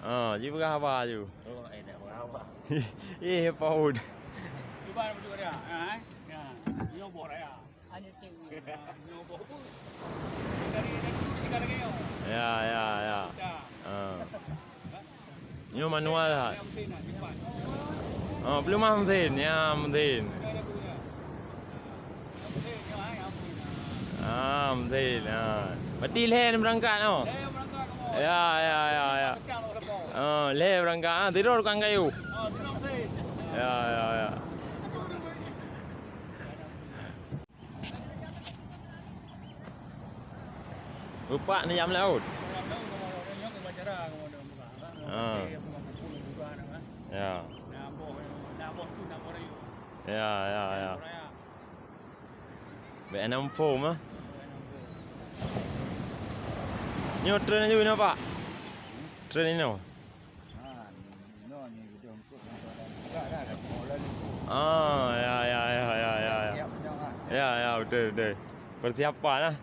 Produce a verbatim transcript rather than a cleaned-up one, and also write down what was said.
Ha, jipeugah haba ju. Oh, eh, nak peugah haba. Eh, paut. Cuba tunjuk dia. Ha, eh? Ya. Nyoe boh raya. Ada tu. Nyoe boh apa? Dari, dari dulu kita lagi, yo. Ya, ya, ya. Ya. Ha. Nyoe manual ha. Yang mesin nak cepat. Oh, belum ah mesin. Ya, mesin. Ada tu ya. Ah, mesin, ah. Berarti lhèe ni berangkat, oh? Lhèe berangkat, oh. Ya, ya, ya, ya. Pecah lah, oh. Ah, lhèe berangkat, ah, tidur tukang kayu. Oh, tidur mesin. Ya, ya, ya. Rupak ni jam laut. Jam laut, jam laut, jam laut, jam laut, jam laut, jam laut. Ah. Ya. Nah, boh, nah, boh tu, nah, boh rayu. Ya, ya, ya. Boh raya. Bèk anang phom ah. Nyoe tren aju inoe, Pak? Tren inoe. Ah, ya, ya, ya, ya, ya, ya. Ya, ya, betul, betul. Persiapan lah.